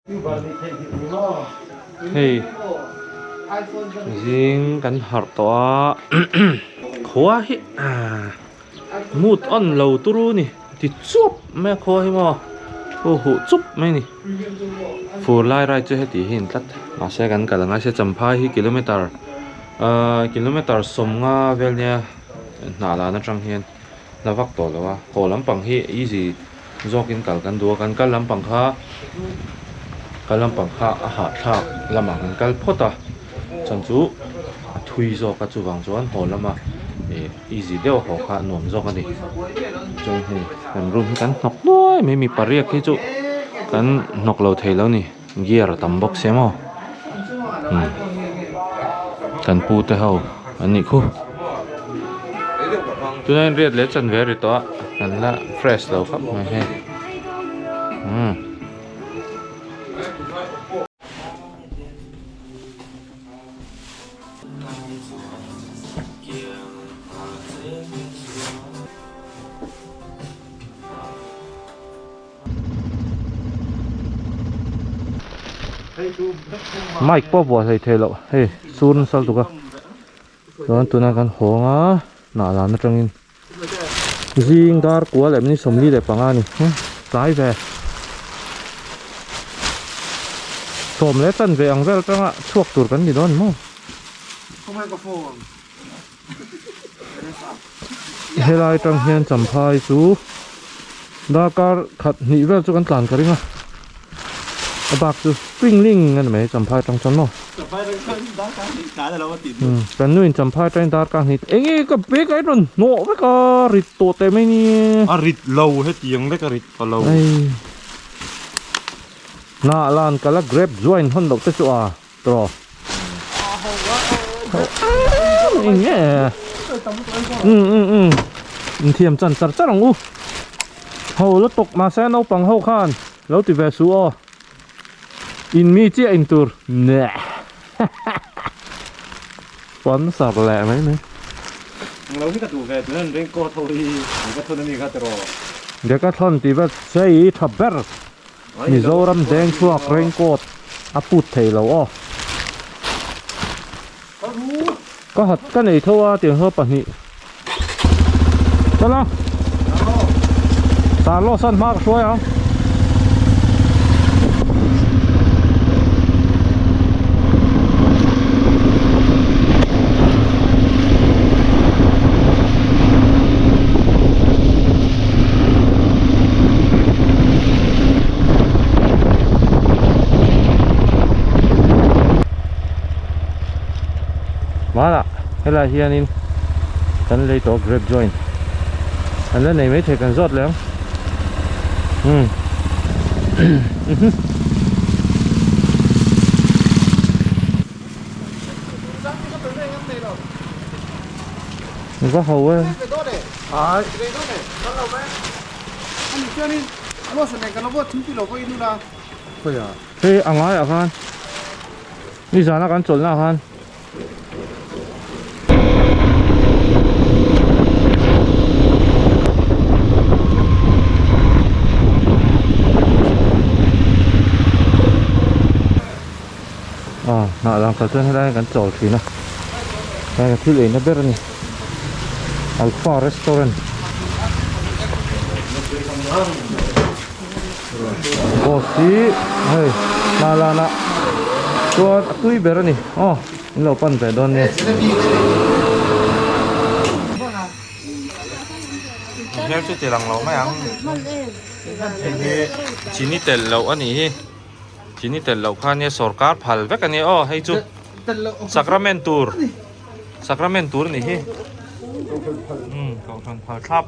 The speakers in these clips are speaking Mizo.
Hei zing kan harh tawh a khua hi mood on lo turu ni ti chuap mai a khua hi maw hu huh chup mai a ni fur lai rai chu heti hi a ni tlat mahse kan kal angai se champhai hi kilometer ahh kilometer sawmnga vel nia hnah lan atang hian la vak tawh lo a haw lampang hi easy zawkin kal kan duh a kan kal lampang kha kal lampang kha a hahthlak lamah kan kal phawt a chhan chu a thui zawk a chuvang chuan haw lama ih easy deuh haw kha a nuam zawk a ni chuan hei kan room hi kan hnawk nuai mai mi pariat hi chu kan hnawk lo thei lo a ni gear a tam bawk sia maw umm kan pu te ho an nih khu tunah hian riat leh chanve a ri tawh a kan la fresh lo khawp mai hei umm. Mic pawh vuah hlei thei loh hei sur nasa lutuk a chuan tuna kan hawng a hnah lan atangin zing dar kua leh minute 45 a ni tlai ve sawm leh chan ve ang vel atanga chhuak tur kan ni dawn maw. Helai atang hian champhai chu darkar khat hnih vel chu kan tlan ka ring a a bak chu springling a ni mai champhai atang chuan maw kan nu in champhai atangin darkar hnih eng nge ka bag a rawn hnawh vek a rit tawh teh mai ni a rit lo hetiang vek a rit pa lo hnah lan kala grape join hawn loh te chu a. Tawh. Eng nge? Um um um. Inthiam chan char char ang u. Ho lutuk mahse naupang ho khan lo ti ve suh aw. In mi chiah in tur. Neh. Sponsor leh mai mai. Lo hi ka duh ve tunan raincoat ho hi Decathlon ami kha tiraw. Decathlon tih vel sei tha ber. Mizoram deng chhuak raincoat a put thei lo aw. Ka hat ka nei tho a tiang saw pahnih. Chala. Sarlo san hma ka hruai ang. Hmanah helai hianin kan lei tawh grape joint an la nei maithei kan zawt leh ang umm Va ho e. Hei a ngaiah khan nizana kan chawlhna ah khan. Aw hnah lang kal chuan helai kan chawl thin a heng a thil eina ber a ni Alpha restaurant boss hi hei hnah lan ah chuan a tui ber a ni aw in lo pan ve dawn nia. Hmel chu ti lang lo mai ang hei hi chini telh loh a nih hi. Chini tel loh kha nia sorkar phal vek a nia aw hei chu sacrament tur sacrament tur a nih hi umm kohhran phal thlap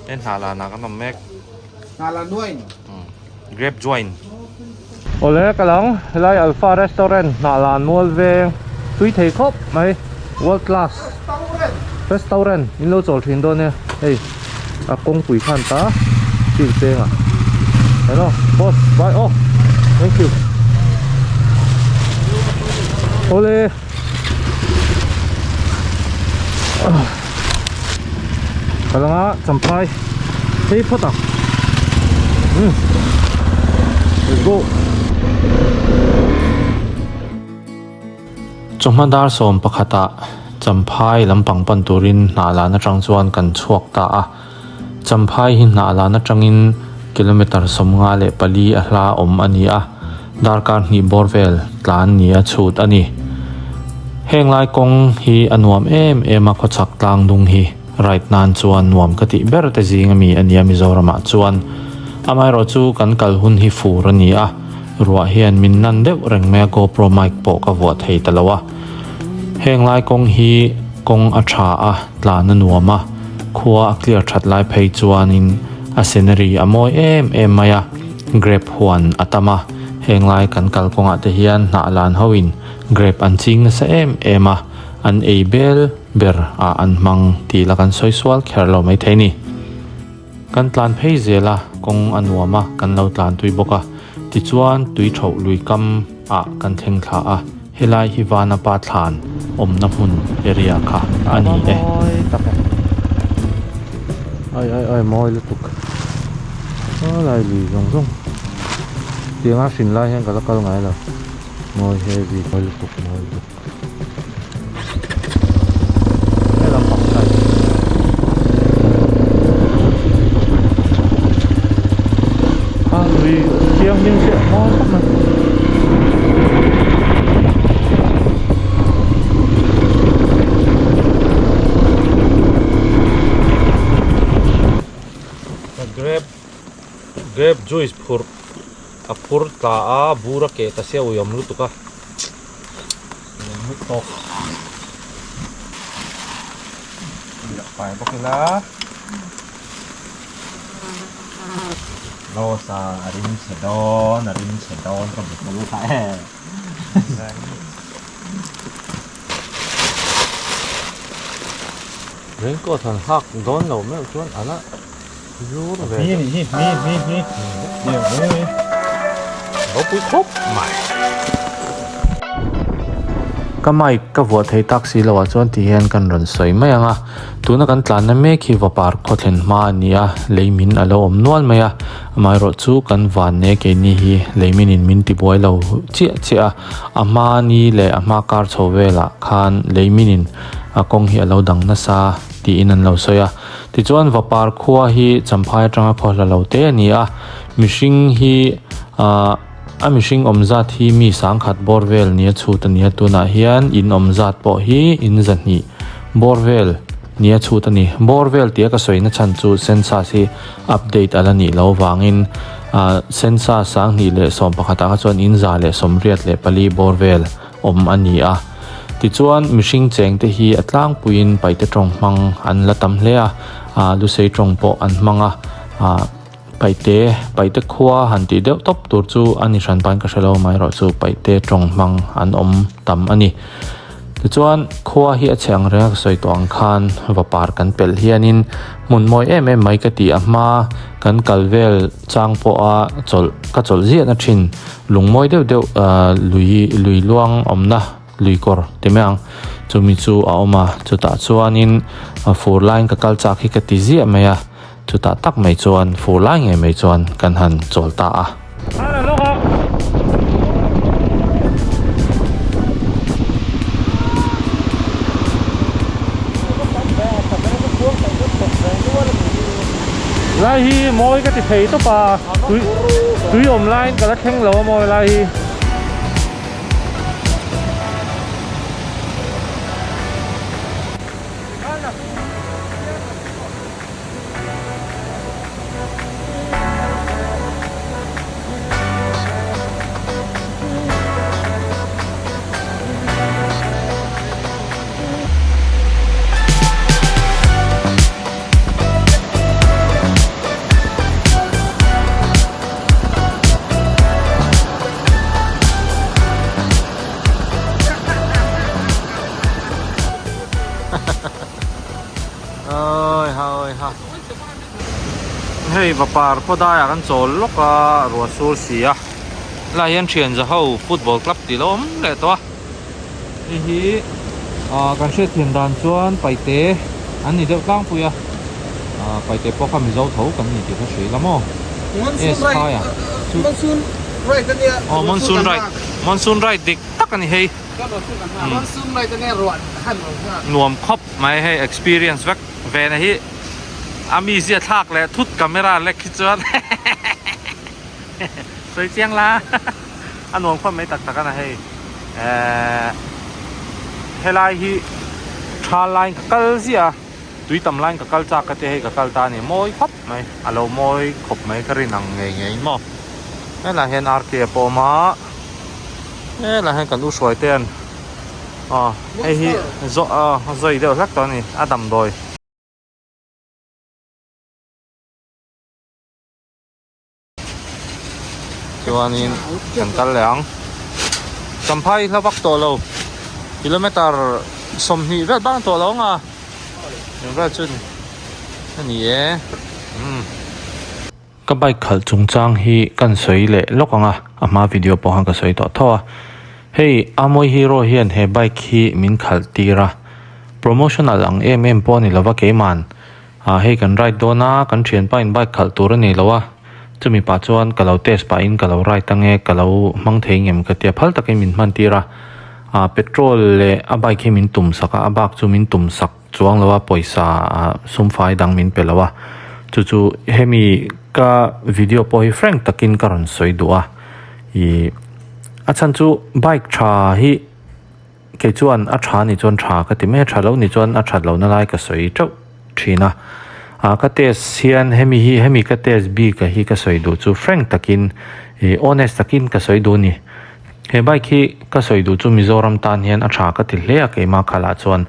hei hnah lanah kan awm mek grape joint awle ka lang helai alpha restaurant hnah lan mual veng tui thei khawp mai world class restaurant in lo chawl thin dawn nia hei. A kawngpui khan ta field cheng ah hello boss bye aw thank you awle ka langa champhai phei phawt ang let's go. Chawhma dar sawm pakhatah Champhai lampang pan turin hnah lan atang chuan kan chhuak ta a. Champhai hi hnah lan atangin kilometre 54 a hla awm a ni a, darkar hnih bawr vel tlan ni a chhut a ni. Heng lai kawng hi a nuam em em a khawchhak tlang dung hi ride nan chuan nuam ka tih ber te zing ami a nia Mizoramah chuan. Amaherawhchu kan kal hun hi fur a ni a. Ruah hian min nan deuh reng mai a, GoPro mic pawh ka vuah thei ta lo a. Heng lai kawng hi kawng a tha a, tlan a nuam a, khua a clear that lai phei chuanin a scenery a mawi em em mai a, grape huan a tam a, heng lai kan kal kawngah te hian hnah lan hoin grape an ching nasa em em a, an ei bel ber ah an hmang tih la kan sawi sual kher lo maithei ni. Kan tlan phei zel a, kawng a nuam a, kan lo tlan tui bawk a. Tichuan, tui thoh lui kam ah kan thleng thla a, helai hi Vanapa thlan awmna hmun area kha a ni e. Ai ai ai mawi lutuk a lai lui zawng zawng tianga hrin lai hian ka la kal ngai lo mawi heavy mawi lutuk mawi lutuk. Grape grape juice phurh a phur tla a bur a keh ta sia uiawm lutuk a. Tawk pai bawk ila Rosa a rim chhe dawn a rim chhe dawn ka bu tel kha e Raincoat han hak dawn lo meuh chuan a la zur ve hi hi hi hi hi hi ropui khawp mai ka mic ka vuah thei tak si loh ah chuan ti hian kan rawn sawi mai ang a tuna kan tlanna mek hi vapar khaw thlen hma a ni a lei min a lo awm nual mai a amaherawh chu kan van ne keini hi lei min in min tibuai lo chiah chiah a a hma ni leh a hma kar chho velah khan lei min in a kawng hi a lo dang nasa tiin an lo sawi a. Tichuan Vapar khua hi Champhai atanga khaw hla lo te a ni a, mihring hi ahh a mihring awm zat hi mi sangkhat bawr vel nia chhut a ni a, tunah hian in awm zat pawh hi in zahnih bawr vel nia chhut a ni. Bawr vel tia ka sawina chhan chu census hi update a la nih loh vangin ahh census 2011 ah kha chuan in 184 bawr vel awm a ni a. Tichuan, mihring chengte hi a tlangpuiin paite tawng hmang an la tam hle a, ah lusei tawng pawh an hmang a, ah paite paite khua han tih deuh tawp tur chu a ni hran pain ka hre lo amaherawhchu paite tawng hmang an awm tam a ni. Tichuan, khua hi a chhe ang reng a ka sawi tawh ang khan vapar kan pelh hianin hmun mawi em em mai ka ti a hma kan kal vel chang pawha chawlh ka chawlh ziahna thin Lungmawi deuh deuh lui lui luang awmna lui kawr ti mai ang chumi chu a awm a chutah chuanin fur laiin ka kal chak hi ka ti ziah mai a chutah tak mai chuan fur lai ngei mai chuan kan han chawl ta a. Lai hi mawi ka ti thei tawp a tui tui awm laiin ka la thleng lo a mawi lai hi. Oi ha oi ha hei vapar khaw daiah kan chawl lawk a ruah sur si a helai hian thian za ho football club tih lo awm leh tawh a hei hi ah kan hriatthiam dan chuan paite an ni deuh tlangpui a ah paite pawh kha mizo tho kan ni tih ka hria ila maw Monsoon S rai khaia chu monsoon. Ride a nia. Aw monsoon ride monsoon ride dik tak a ni hei. Monsoon ride a nia ruah han lo nghak. Nuam khawp mai hei experience vek ve na hi a mizia thlak leh thut camera lek hi chuan sawi chiang la a nuam khawp mai tak tak a na hei ehh helai hi tha line ka kal ziah a. Tui tam laiin ka kal chak ka tia hei ka kal ta a ni mawi khawp mai a lo mawi khawp mai ka rin ang ngei ngei maw helaiah hian RK a pawh awm a helaiah hian kan u hruai te an aw hei hi zaw aw zawi deuh hlek tawh a ni a damdawi. Chuanin kan kal leh ang. Champhai hla vak tawh lo. Kilometer 20 vel bang tawh lo ang a. Eng vel chu a ni e. Umm. Ka bike khalh chungchang hi kan sawi leh lawk ang a, a hma video pawh khan ka sawi tawh tho a. Hei Amoy Hero hian he bike hi min khalh tir a. Promotional ang em em pawh a ni lova keiman Ah hei kan ride dawn a, kan thianpa in bike khalh tur a nei lo a, chumi pah chuan ka lo test pah in ka lo ride ange ka lo hmang thei ngem ka tia phal takin min hman tir a, ah petrol leh a bike hi min tum sak a, a bak chu min tum sak chuang lo a pawisa ah sum fai dang min pe lo a, chu chu hemi ka video pawh hi frank takin ka rawn sawi duh a, ih a chhan chu bike tha hi. Kei chuan a tha ni chuan tha ka ti mai a, tha lo ni chuan a that lohna lai ka sawi teuh thin a. Ah ka test hian hemi hi hemi ka test bik a hi ka sawi duh chu frank takin ih honest takin ka sawi duh a ni. He bike hi ka sawi duh chu Mizoram tan hian a tha ka ti hle a keimah khalah chuan.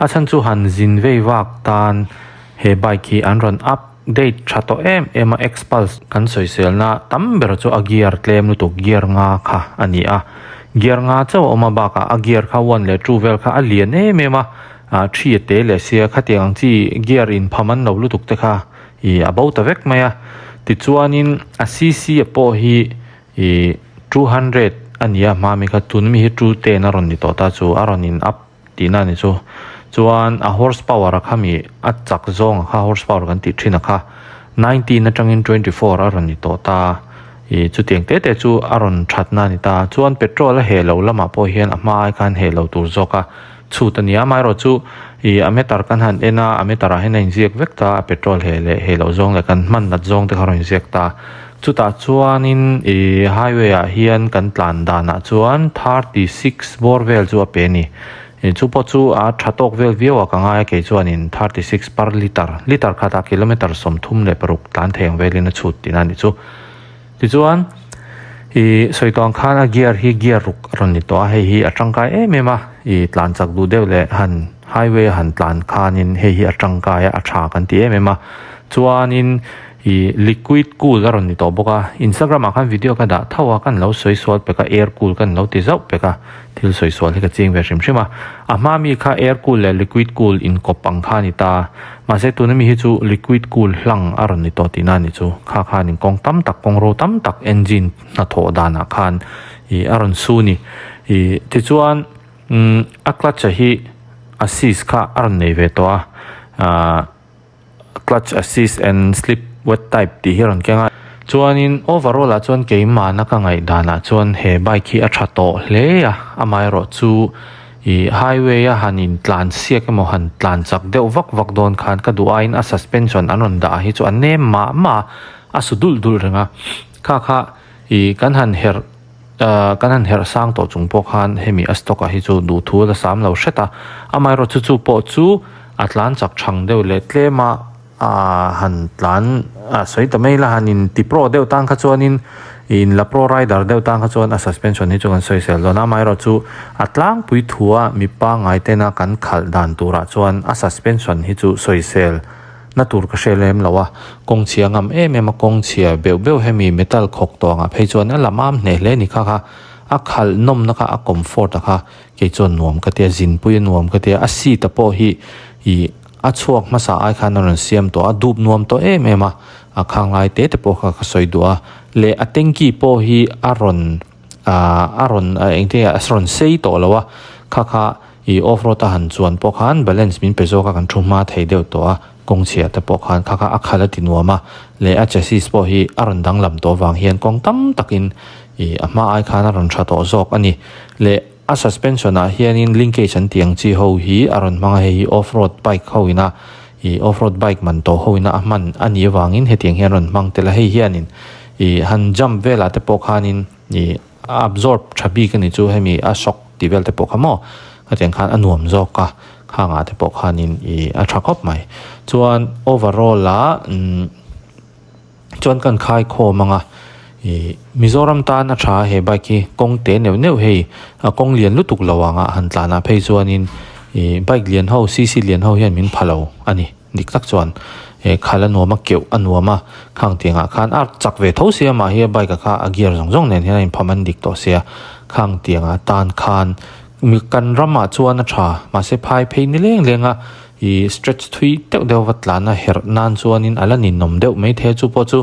A chhan chu han zin vei vak tan he bike hi an rawn up date tha tawh em em a Xpulse kan sawiselna tam ber chu a gear tlem lutuk gear nga kha a ni a gear nga chauh a awm a bakah a gear kha one leh two vel kha a lian em em a ah thi a te leh sia khatiang ang chi gear in pham an lo lutuk te kha ih a bo ta vek mai a tichuanin a cc a pawh hi ih 200 a ni a hmami kha tun mi hi 210 a rawn ni tawh ta chu a rawn in up. Tihna a ni chu. Chuan a horse power a kha mi a chak zawng a kha horse power kan tih thin a kha 19 atangin 24 a rawn ni tawh ta. Ih chutiang te te chu a rawn thatna a ni ta. Chuan petrol a heh lo lamah pawh hian a hma ai khan heh lo tur zawk a chhut a ni a. Amaherawh chu ih a meter kan han en a, a meter ah hian a inziak vek ta a petrol heh leh heh loh zawng leh kan hman nat zawng te kha a rawn inziak ta. Chutah chuanin ih highway ah hian kan tlan danah chuan 36 bawr vel chu a pe a ni. Ih chu pawh chu a tha tawk vel viau a ka ngai a kei chuanin 36 per litre, litre khatah kilometre 36 tlan thei ang velin a chhut tihna a nih chu. Tichuan ih sawi tawh ang khan a gear hi gear ruk a rawn ni tawh a, hei hi a tangkai em em a, ih tlan chak duh deuh leh han highway a han tlan khanin hei hi a tangkai a, a tha kan ti em em a. Chuanin Ih liquid cool a rawn ni tawh bawk a, Instagram ah khan video ka dah tho a, kan lo sawi sual pek a, air cool kan lo ti zauh pek a, thil sawi sual hi ka ching ve hrim hrim a, a hma mi kha air cool leh liquid cool inkawp ang kha a ni ta, mahse tuna mi hi chu liquid cool hlang a rawn ni tawh tihna a ni chu, kha khanin kawng tam tak kawng ro tam tak engine hnathawh danah khan ih a rawn su ni, ih tichuan umm a clutch a hi assist kha a rawn nei ve tawh a, ah. Clutch assist and slip wet type tih hi a rawn keng a. Chuanin overall ah chuan keimahna ka ngaihdanah chuan he bike hi a tha tawh hle a, amaherawh chu ih highway a han in tlan siak emaw han tlan chak deuh vak vak dawn khan ka duh aiin a suspension an rawn dah hi chu a nem mah mah a, a su dulh dulh reng a. Kha kha ih kan han herh ah kan han herh sang tawh chung pawh khan hemi a stock ah hi chu duhthu a la sam lo hret a, amaherawh chu chu pawh chu. A tlan chak thang deuh leh tlem a, aaa han tlan a sawi ta mai la han in ti pro deuh tan kha chuanin in la pro rider deuh tan kha chuan a suspension hi chu kan sawi sel dawn a, amaherawh chu a tlangpui thua mi pangngai tena kan khalh dan turah chuan a suspension hi chu sawi sel na tur ka hre lem lo a, kawng chhia ngam em em a kawng chhia beuh beuh hemi metal khawk tawngah phei chuan a la mam hneh hle ni kha kha a khalh nawmna kha a comfort a kha. Kei chuan nuam ka tia, zinpui a nuam ka tia, a seat a pawh hi ih a chhuak hmasa ai khan a rawn siam tawh a, dup nuam tawh em em a, a khang lai te te pawh kha ka sawi duh a, leh a tanky pawh hi a rawn ah a rawn engtin nge a rawn sei tawh lo a, kha kha ih off road a han chuan pawh khan balance min pe zawk a kan thu hma thei deuh tawh a, kawng chhia te pawh khan kha kha a khalh a ti nuam a, leh a chassis pawh hi a rawn danglam tawh avang hian kawng tam takin. Ih a hma ai khan a rawn tha tawh zawk a ni. Leh a suspension ah hianin linkage an tih ang chi ho hi a rawn hmang a, hei hi off road bike ho ina ih off road bike man tawh ho ina a hman a nih avangin hetiang hian a rawn hmang tel a, hei hianin ih han jump velah te pawh khanin ih a absorb tha bik a ni chu hemi a shock tih vel te pawh kha maw hetiang khan a nuam zawk a khangah te pawh khanin ih a tha khawp mai. Chuan overall ah umm. Chuan kan khai khawm ang a, ih Mizoram tan a tha a he bike hi kawng te neuh neuh hei a kawng lian lutuk lo ang a han tlan ah phei chuanin ih bike lian ho cc lian ho hian min pha lo a ni dik tak chuan eh khal a nuam a keuh a nuam a khang tiang ah khan a chak ve tho sia mah hi a bike ah kha a gear zawng zawng nen hian a inpham an dik tawh sia khang tiang ah tan khan kan ramah chuan a tha mahse phai phei ni leng leng a. Ih stretch thui deuh deuh va tlan a herh nan chuanin a la ninawm deuh mai thei a chu pawh chu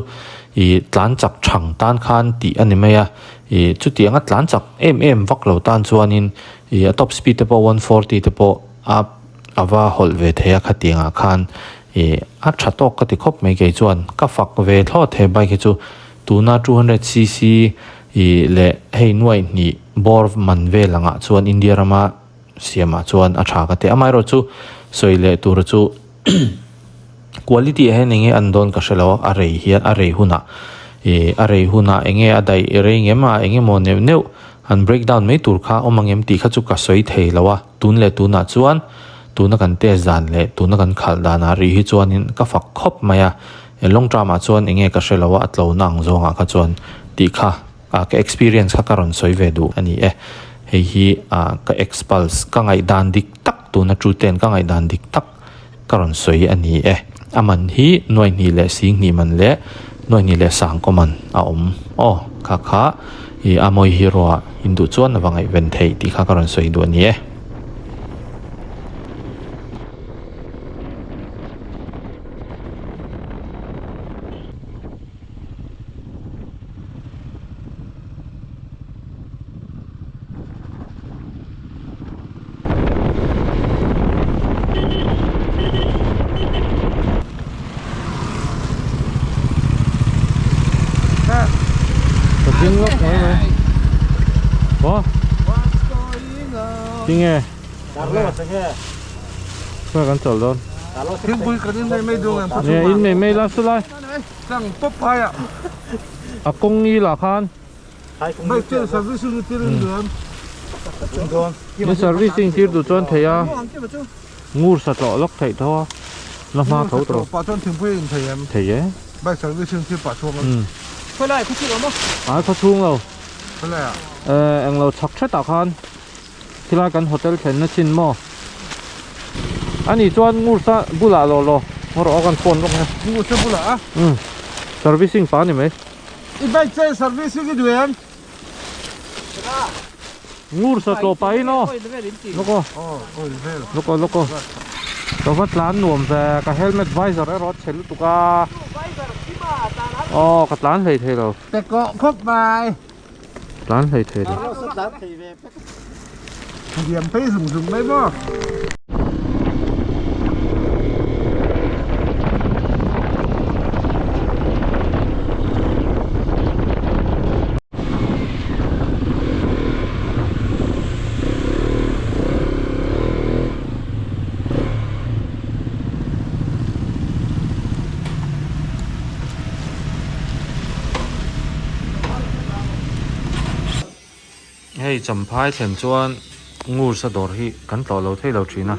ih tlan chak thang tan khan tih a ni mai a ih chutianga tlan chak em em vak lo tan chuanin ih a top speed te pawh 140 te pawh a a va hawlh ve thei a khatiangah khan ih a tha tawk ka ti khawp mai kei chuan ka fak ve thlawt he bike hi chu tuna 200 cc ih leh hei nuaih hnih bawr man vel angah chuan India rama Siamah chuan a tha ka ti. Amaherawh chu sawi leh tur chu quality ah hian enge an dawn ka hre lo a, a rei hian a rei hunah ih a rei hunah enge a daih rei ngem a enge maw neuh neuh an break down mai tur kha awm ang em tih kha chu ka sawi thei lo a, tun leh tunah chuan tuna kan test dan leh tuna kan khalh danah rih hi chuanin ka fak khawp mai a, long term ah chuan enge ka hre lo a, a tlona ang zawngah kha chuan tih kha. Ah ka experience kha ka rawn sawi ve duh a ni e. Hei hi ah ka Xpulse ka ngaihdan dik tak tuna tu ten ka ngaihdan dik tak ka rawn sawi a ni e. A man hi nuaihnih leh singhnih man leh nuaihnih leh sangkaw man a awm aw kha kha ih a mawi hero ah in duh chuan a va ngaihven theih tih kha ka rawn sawi duh a ni e. Ka ding lawk mai mai. Aw. Tinge. Khaw kan chawl dawn. Thingpui kan in mai mai dawn em? Nge in mai mai la sulai. Chang pawp phai ah. A kawng i lah khan. Bike chuan servicing tir in duh em? Ni servicing tir duh chuan thei a. Ngur sa tlawh lawk theih tho a. La hma tho tawh. Pah chuan thingpui in thei em? Thei e. Bike servicing tir pah chhuak em? Khawi lai khaw chhung awm a? Ai khaw chhung lo. Khawi lai ah? Englo chhak thet ah khan. Khilai kan hotel thlenna chin maw? Ani chuan Ngursa bulah law law ngaw rawh a kan phone bawk nia. Ngursa bulah a? Umm servicing pa ni mai. I bike chen servicing i duh em? Ngursa tlawh pahin aw. Lawk aw. Lawk aw lawk aw. Ka va tlan nuam ve ka helmet visor erawh a chhe lutuk a. Aw ka tlan hlei thei lo. Pe kawh khawp mai. Tlan hlei thei lo. Diam phei zung zung mai maw. Hei champhai thlen chuan ngur sa dawr hi kan tlawh lo thei lo thin a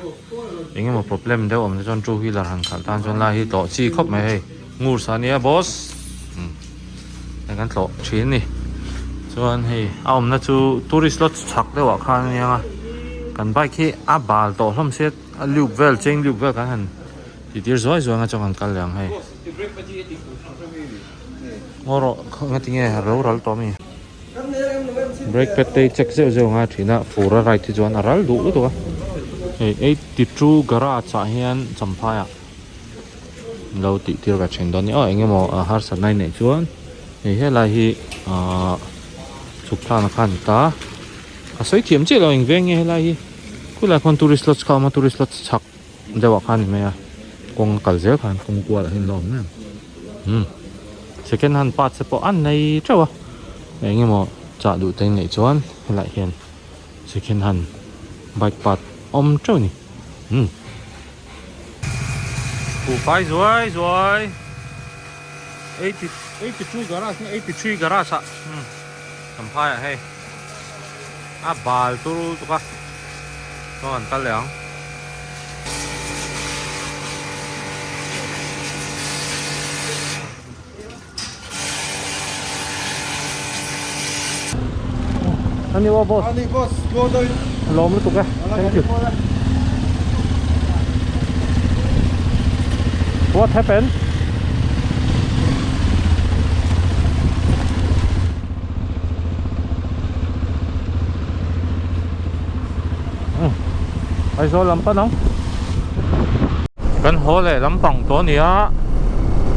engemaw problem deuh awm te chuan two wheeler han khalh tan chuan lai hi tlawh chi khawp mai hei ngur sa ania boss hei kan tlawh thin a ni chuan hei a awmna chu tourist lodge chhak deuh ah khan ania kan bike hi a bal tawh hlawm sia a lube vel chain lube vel kan han ti tir zuai zuai anga chuan kan kal leh ang hei. Ngaw rawh nga tinge ro ral tawh ami brake pad te hi check zeuh zeuh anga thin a fur a ride hi chuan a ral duh lutuk a hei 82 garage ah hian champhai ah lo tih tir ve thin dawn a ni aw eng emaw harsatna i neih chuan hei helai hi ahh chhuk thlakna kha a ni ta a sawi thiam chiah lo eng veng nge helai hi khulai khawn tourist lodge kha a awm a tourist lodge chhak deuh ah khan a ni mai a kawng a kal zel khan kawng kual ah hian a lo awm em umm second hand parts te pawh a nei teuh a eng emaw. Chah duh te neih chuan helaiah hian second hand bike part awm teuh a ni umm. Buhfai zuai zuai 83 garage nge 83 garage ah umm Champhai ah hei a bal turu tuk a chuan an kal leh ang. Ani aw boss. Ani boss, go doi. Lawm lutuk e. Thank you. What happened? Aizawl lam pan ang. Kan haw leh lampang tawh a ni a,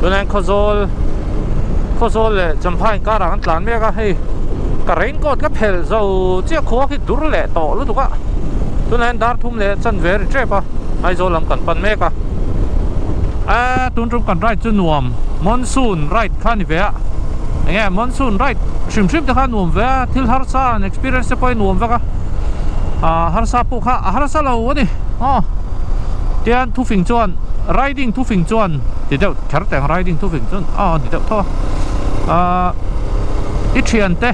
tunah hian Khawzawl Khawzawl leh Champhai inkarah kan tlan mek a, hei ka raincoat ka phelh zo chiah khua khi dur leh tawh lutuk a, tunah hian dar thum leh chanve a ri tep a, Aizawl lam kan pan mek a, aaa tun tum kan ride chu nuam monsoon ride kha a ni ve a, enge monsoon ride hrim hrim te kha a nuam ve a, thil harsa an experience te pawh hi nuam vek a, ah harsa pawh kha a harsa lo a ni aw. Tian thufing chuan riding thufing chuan ti deuh kher teh ang riding thufing chuan a ni deuh tho a ahh i thiante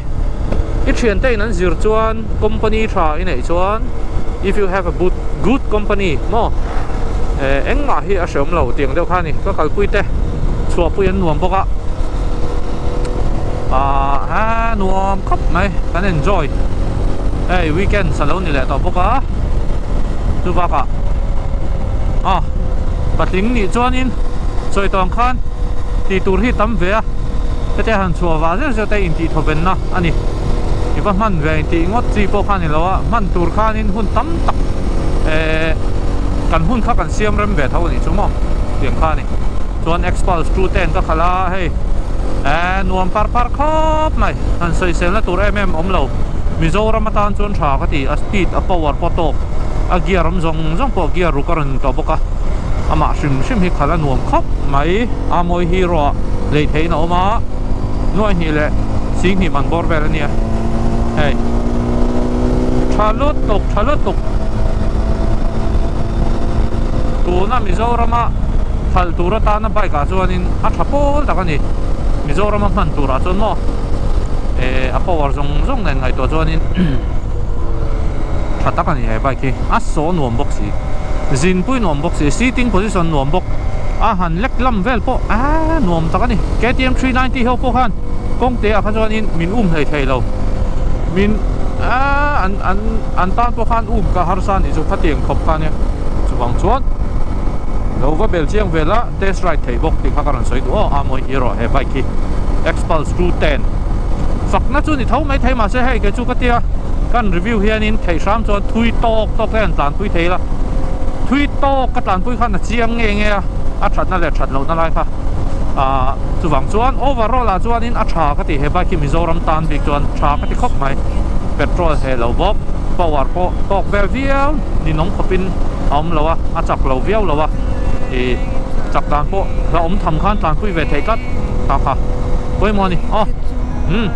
i thiante in an zir chuan company tha i neih chuan if you have a good good company maw eh engmah hi a hreawm lo tih ang deuh kha a ni ka kalpui te chhuahpui an nuam bawk a ahh ha nuam khawp mai kan enjoy hei weekends a lo ni leh tawh bawk a. Chu bakah ah patling nih chuanin sawi tawng khan tih tur hi tam ve a, hetiang han chhuah vah zeuh zeuh te intih thawvenna a ni. I va hman ve intih ngawt chi pawh kha a ni lo a, hman tur khanin hun tam tak eh kan hun kha kan siam rem ve tho a nih chu maw tiang kha a ni. Chuan Xpulse two ten ka khalh a hei eh nuam par par khawp mai han sawiselna tur em em awm lo. Mizoram atan chuan tha ka ti a speed a power pawh tawk a gear awm zawng zawng pawh gear ruk a rawn tawh bawk a amah hrim hrim hi khalh a nuam khawp mai a mawi hero ah lei theihin a awm a nuai hnih leh sing hnih man bawr vel a nia hei tha lutuk tha lutuk tuna Mizorama khalh tur atana bike ah chuanin a tha pawl tak a ni Mizorama hman turah chuan maw eh a power zawng zawng nen ngaihtuah chuanin tha tak a ni he bike hi a saw nuam bawk si zinpui nuam bawk si sitting position nuam bawk a han lek lam vel pawh aaa nuam tak a ni KTM 390 ho pawh khan kawng te ah kha chuanin min um hlei thei lo min aaa an an an tan pawh khan um ka harsa a nih chu khatiang khawp kha ania chuvang chuan lo va bel chiang vel a test ride thei bawk tih kha ka rawn sawi duh aw a mawi hero he bike hi Xpulse 210 fakna chu ni tho mai thei mahse hei kei chu ka tia kan review hianin theih hram chuan thui tawk tawk te an tlanpui thei la thui tawk ka tlanpui khan a chiang nge nge a a thatna leh that lohna lai kha ah chuvang chuan overall ah chuanin a tha ka ti he bike hi Mizoram tan bik chuan tha ka ti khawp mai petrol heh lo bawk power pawh tawk vel viau ninawm khawpin a awm lo a a chak lo viau lo a ih chak dan pawh la awm tham khan tlanpui ve theih tlat kha kha pawimawh a ni aw umm.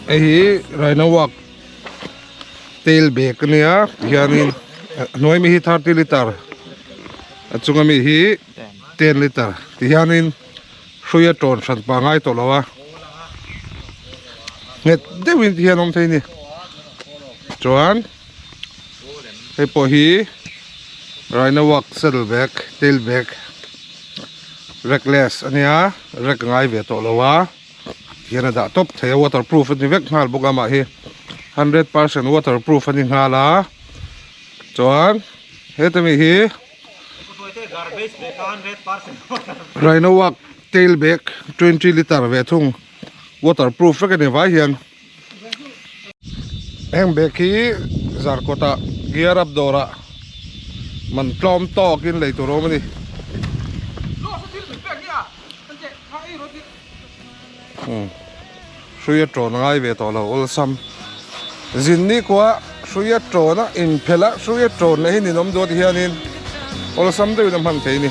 Hei hi Rhino Walk tail bag a nia tihianin a hnuai mi hi 30 litre a chunga mi hi 10 litre tihianin hrui a tawn hran pangai tawh lo a nghet deuhin tihian a awm thei a ni chuan hei pawh hi Rhino Walk saddle bag tail bag reckless a nia rek a ngai ve tawh lo a. Hian a dah tawp thei a waterproof a ni vek nghal bawk a mah hi 100% waterproof a ni nghal a chuan heta mi hi Rhino walk tail bag 20 litre ve thung waterproof vek a ni vai hian heng bag hi zarkawt ah gear up dawr ah man tlawm tawk in lei tur a awm a ni. Hrui a tawn a ngai ve tawh lo awlsam zin ni kua hrui a tawn a inphelh a hrui a tawn leh hi ninawm duh a ti hianin awlsam deuhin a hman thei a ni.